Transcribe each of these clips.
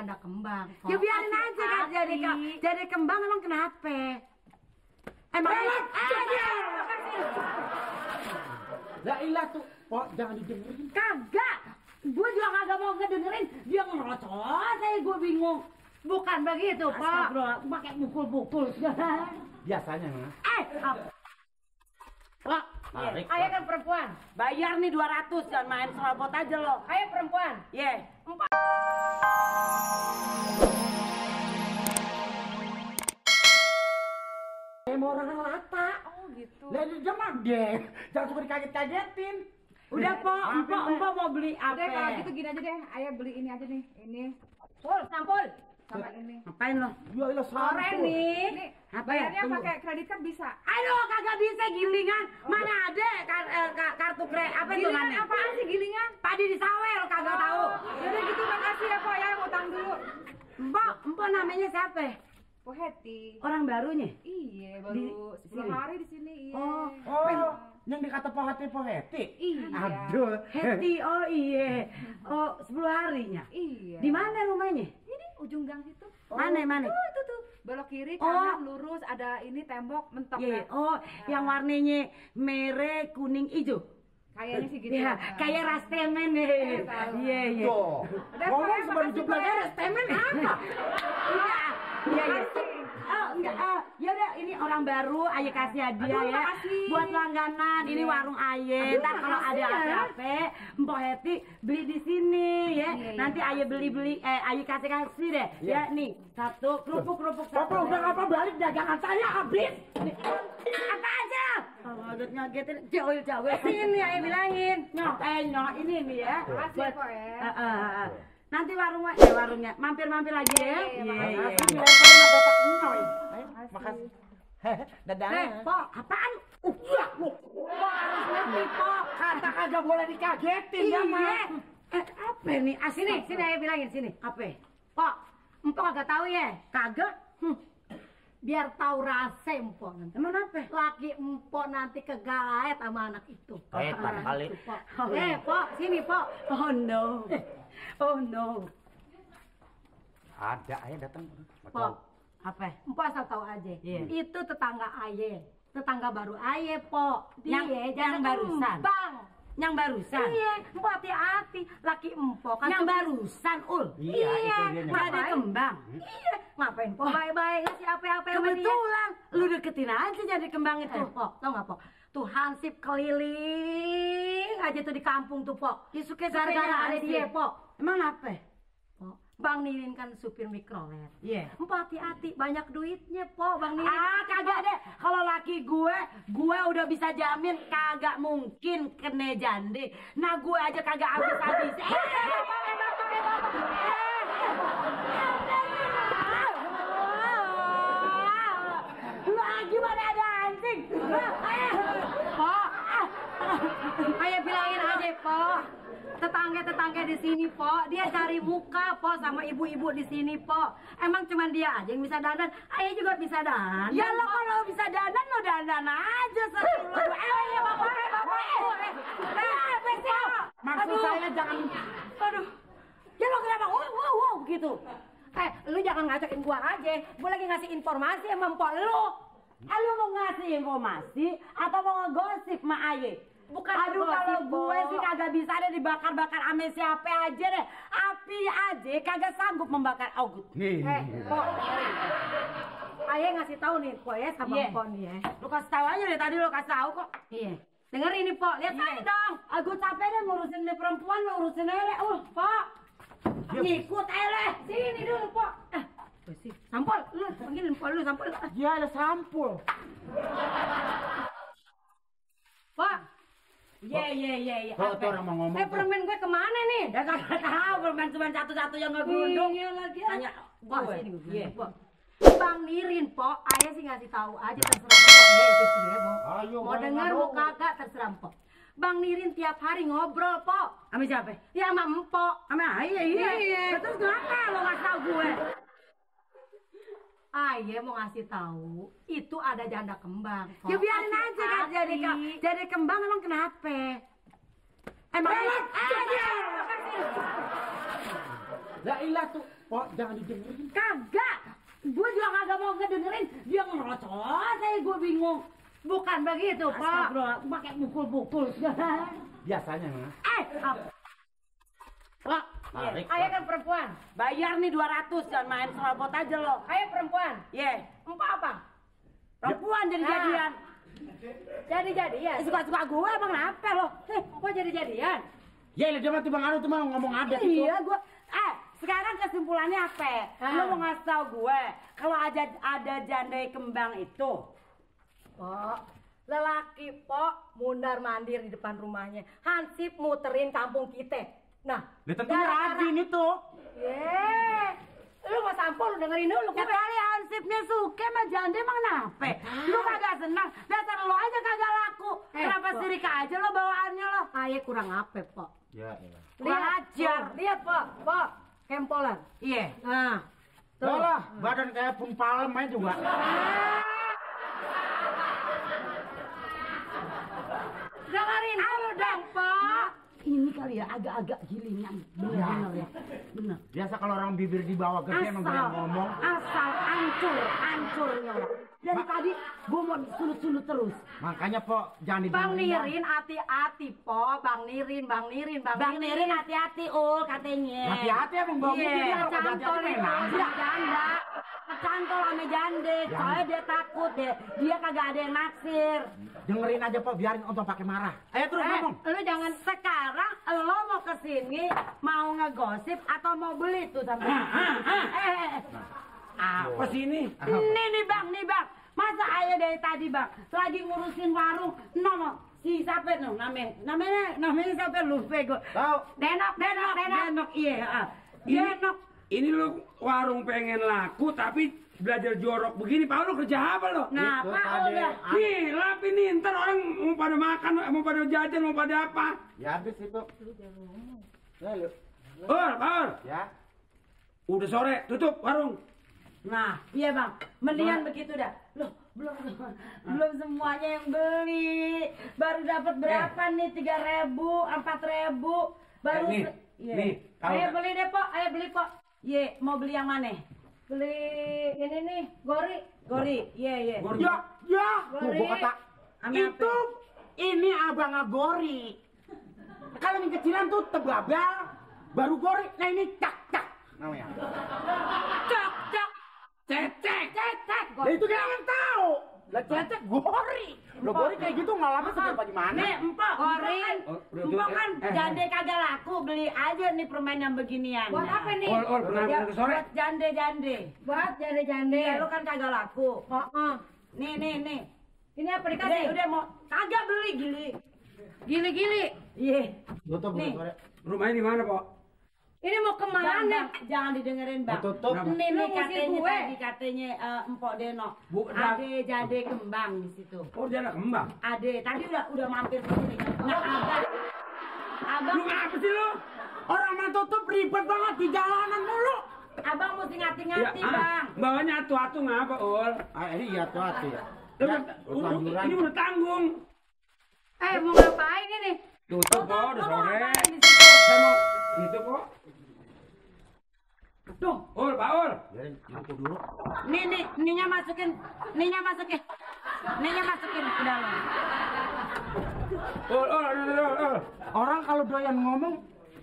janda kembang. Ya biarin aja kan jadi kembang emang kenapa? Emang Ya ilah tuh, Pok, jangan didengerin. kagak. Gue juga kagak mau ngedengerin dia ngerocos saya gue bingung. Bukan begitu, Pak. Pakai pukul-pukul segala. Biasanya, Mas. Pak, Tarik, ayo kan perempuan. Bayar nih 200, jangan main serobot aja lo. Ayo perempuan. Ye. 4. Mau orang lata. Oh gitu. Lah jangan deh. Jangan suka dikaget-kagetin. Udah, Pok. Empok mau beli apa? Udah kalau gitu gini aja deh. Ayo beli ini aja nih. Ini. Sampul. Sama ini. Ngapain lo? Ya ilah Sore nih. Nih, Apa ya? bayarnya Tunggu. pakai kredit kan bisa. Aduh, kagak bisa gilingan. Mana ada kartu kredit apa itu Gilingan namanya? apaan sih gilingan? Padi di sawel kagak tahu. Yaudah gitu makasih ya Pak ya, utang dulu. Empok namanya siapa? Po Heti. Orang barunya? Iya, Di baru 10 sini? hari di sini. Iya. Oh, yang dikata Pohati. Iya. Aduh. Heti, oh iya. Oh, 10 harinya. Iya. Di mana rumahnya? Ini ujung gang situ. Mana? Tuh tuh. Belok kiri, Oh. kanan, lurus, ada ini tembok mentok. Iya. kan. Oh, yang warnanya merah, kuning, hijau. Kayaknya sih gitu. Iya, kayak rastemen deh. tahu. Iya. Tuh. Udah, Ngomong Pak, sebelum makasih, jumlah Pak. rastemen apa? Iya. Oh, enggak. Ya udah, ini orang baru, Aye kasih hadiah Aduh, ya. makasih. Buat langganan, ini Iya. warung Aye. Aduh, Ntar kalau ada makasih ya. apa-apa, Mbok Heti beli di sini ya. Iya, Nanti Aye beli, Aye kasih deh. Ya nih, satu kerupuk Papa satu. udah ngapa balik dagangan saya habis. Apa aja? Ngagetin jauh. Sini Aye bilangin. Nyok, ini nih ya. Makasih ya, Pak ya. Nanti warungnya mampir lagi ya. Iya, Makasih levelnya betak nyoy. Makasih. Dadah. Pok, apaan? Iya, lu. Pok harus ngerti, Pok. Kata kagak boleh dikagetin ya, Mak. Apa nih? Sini Ayo bilangin sini. Apa? Pok, empok kagak tahu ya? Kagak? Biar tahu rasa empok nanti. Emang apa? Laki empok nanti kegaet sama anak itu. Gaetan kali. Pok. Pok, sini, Pok. Oh no. Ada aja datang. Pok, apa? Empok asal tahu aja. Itu tetangga Aye. Tetangga baru Aye, Pok. Yang jangan barusan. Yang barusan? Iya, empok hati-hati. Laki empok kan. Yang barusan, Ul. Iya, itu dia yang nggak ada kembang. Iya, ngapain, Pok? Baik-baik, ngasih apa-apa sama dia. Kebetulan, lu deketin aja jadi kembang itu. Pok, tau nggak, Pok? Tuh hansip keliling aja tuh di kampung tuh, Pok. Ya gara-gara ada dia, Pok. Emang apa? Pok, Bang Nirin kan supir mikrolet. Iya. Empok hati-hati, banyak duitnya, Pok, Bang Nirin. Kagak deh. Kalau laki gue udah bisa jamin kagak mungkin kena jande. Nah, gue aja kagak habis-habis. Gimana ada anjing? Pok, ayo bilangin aja, Pok. Tetangga di sini, Pok. Dia cari muka, Pok, sama ibu-ibu di sini, Pok. Emang cuman dia aja yang bisa dandan. Ayo juga bisa dandan. Ya lo kalau bisa dandan lo dandan aja sering lo. Ya Bapak. Maksud saya jangan. Aduh. Ya lo kenapa? Wow gitu. Lu jangan ngacokin gua aja. Gua lagi ngasih informasi sama mpok lu. Lu mau ngasih informasi atau mau ngegosip sama Aye? Bukan. Aduh, kalau gue sih kagak bisa deh dibakar-bakar ame siapa aja deh. Api aja kagak sanggup membakar Augut. Pok. Aye ngasih tahu nih, Pok ya sama Pok nih ya. Lu kasih tahu aja deh, tadi lu kasih tahu kok. Iya. Dengerin nih, Pok. Lihat aja dong. Augut capek deh ngurusin nih perempuan, lu urusin aja. Pok. Ngikut aja. Sini dulu, Pok. Sampul, lu panggilin Pok lu sampul. Ya ada sampul. Pok. Iya. Kalau tuh orang mau ngomong. Permen gue kemana nih? Dah kagak tahu, permen cuma satu-satu yang nggak gundung. Iya lagi. Tanya, sini gue. Iya. Bang Nirin, Pok. Ayah sih ngasih tahu aja terserah Pok. Itu sih ya, Pok. Mau dengar mau kagak terserah Pok. Bang Nirin tiap hari ngobrol, Pok. Sama siapa? Ya sama Empok. Sama Ayah, iya. Terus kenapa lo ngasih tahu gue? Ayah mau ngasih tahu itu ada janda kembang. Ya biarin aja kan jadi kembang emang kenapa? Emang Ya ilah tuh, Pok, jangan didengerin. Kagak. Gue juga kagak mau ngedengerin. Dia ngerocos saya gue bingung. Bukan begitu, Pak. Astagfirullah, pakai pukul-pukul. Biasanya, Mas. Pak, Tarik. Ayah kan perempuan. bayar nih 200, jangan main serabot aja lo. Ayah perempuan. Ye, Empok apa? perempuan jadi-jadian. Jadi-jadian. Suka-suka gue emang kenapa lo? Kok jadi-jadian? Ya ilah dia mah tuh Bang Anu tuh mah ngomong ada itu. Iya gue. Sekarang kesimpulannya apa? Lo mau ngasih tau gue kalau ada jandai kembang itu. Pok, lelaki Pok mundar mandir di depan rumahnya. Hansip muterin kampung kita. Nah, Dia tentunya rajin itu. Lu mau sampul lu dengerin dulu Ya gue. kali hansipnya suka sama janda emang kenapa? Lu kagak senang, dasar lo aja kagak laku. Kenapa Pok. sirik aja lo bawaannya lo? Ayah kurang apa, Pok? Ya ilah. Kurang ajar. Lihat, Pok. Pok, kempolan. Iya. Nah, Tuh lah, badan kayak pung palem aja juga. dengerin dulu dong, Pok. Ini kali ya agak-agak gilingan. Bener ya. Bener. Biasa kalau orang bibir di bawah gede emang banyak ngomong. Asal hancurnya lo. Dari tadi gue mau sulut-sulut terus. Makanya Pok, jangan Bang didengerin. Nirin hati-hati, Pok. Bang Nirin. Bang Nirin hati-hati katanya. Hati-hati emang bawa mobil dia kalau kagak Cantol hati-hati itu memang. tidak janda. Kecantol sama jande, soalnya dia takut deh. Dia kagak ada yang naksir. Dengerin aja Pok, biarin Ontong pakai marah. Ayo terus ngomong. Lu jangan sekarang lo mau kesini mau ngegosip atau mau beli tuh sama Apa sih ini? nih bang masa ayah dari tadi bang lagi ngurusin warung si siapa tuh namanya siapa lupa gue Tahu? Denok iya Denok Ini lo warung pengen laku tapi belajar jorok begini, Pak, lo kerja apa lo? nah Itu pak tadi. udah Hilap ini, ntar orang mau pada makan, mau pada jajan, mau pada apa? Ya habis itu. Ya lu. Or, Ya. udah sore, tutup warung. nah iya bang mendingan begitu dah loh belum semuanya yang beli baru dapat berapa nih 3.000 4.000 baru nih, Iya. nih, kalau Ayo beli deh, Pok. Ayo beli, Pok. Ye, mau beli yang mana? Beli ini nih, gori. Iya. Gor- Ya, tuh Gori. gua kata Ame itu ini abang Gori. Kalau yang kecilan tuh tebabel, baru Gori. Nah ini cak namanya. Cok. cecek. Lah itu kan yang tahu. Lah cecek Gori. Lo Gori kayak gitu ngalamin seberapa gimana? Nih, empok. Gori. Empok kan jande kagak laku, beli aja nih permen yang beginian. Buat apa nih? Or, pernah ke sore? Buat jande. Buat jande-jande. Iya, lu kan kagak laku. Nih. Ini apa Udah, dikasih? udah mau kagak beli gili. Gili-gili. Iya. Tutup Nih. Gori. Rumahnya di mana, Pak? Ini mau kemana? Jangan didengerin, Bang. Tutup. Nih Lu ngusir katanya gue. tadi katanya Empok Denok. Bu, Ade jade kembang di situ. Oh, dia ada kembang. Ade tadi udah mampir ke sini. Nah, Abang Lu ngapa sih lu? Orang mau tutup ribet banget di jalanan mulu. Abang mesti ngati-ngati, Bang. Bawanya atu-atu ngapa, Ul? Iya tuh hati ya. Lu Ya, udah- ini udah tanggung. Mau ngapain ini? Tutup, Pak, udah sore. Ngapain di situ? Saya mau itu, Pak. Tuh, Ul, Pak Ul. Biarin aku dulu. Ninya masukin ke dalam. Ul. Orang kalau doyan ngomong,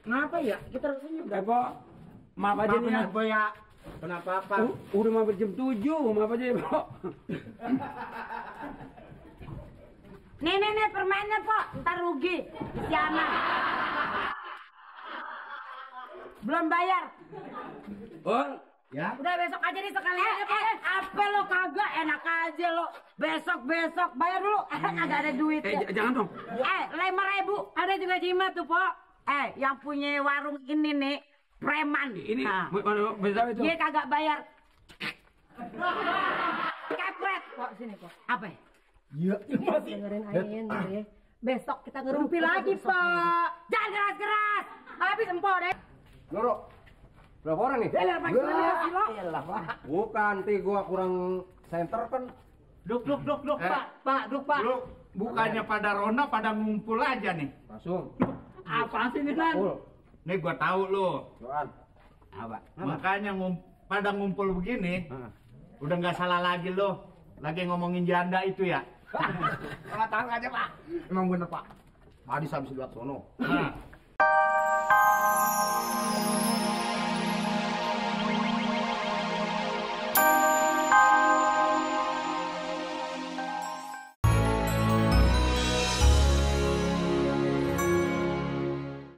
kenapa ya? Kita harus senyum. Eh, Pak. Maaf aja nih ya. ya. Kenapa apa? Udah mampir jam 7, maaf aja ya, Pak. Nih permennya, Pak. Ntar rugi. Si anak. Belum bayar. Ul. Ya. Udah besok aja nih sekalian ya, Pak. Apa lo kagak enak aja lo. Besok bayar dulu. Kagak ada duit. Jangan dong. 5.000 ada juga jimat tuh, Pak. Yang punya warung ini nih preman. Ini Nah, berapa itu? dia kagak bayar. Kepret. Pok, sini, Pok. Apa? Iya, masih. Dengerin Ain, ya. Besok kita ngerumpi lagi, Pak. Jangan keras-keras. Habis empok deh. Loro, berapa orang nih? Iyalah, Pak. Bukan, gua kurang center kan. Duk, Pak. Pak. Lu bukannya pada ronda, pada ngumpul aja nih. Langsung. Apaan sih ini, Nan? Full. Nih gua tahu lu. Doan. Apa? Makanya pada ngumpul begini, udah nggak salah lagi lo. Lagi ngomongin janda itu ya. Nggak tahu aja Pak. Emang bener Pak. Tadi habis lihat sono. Nah,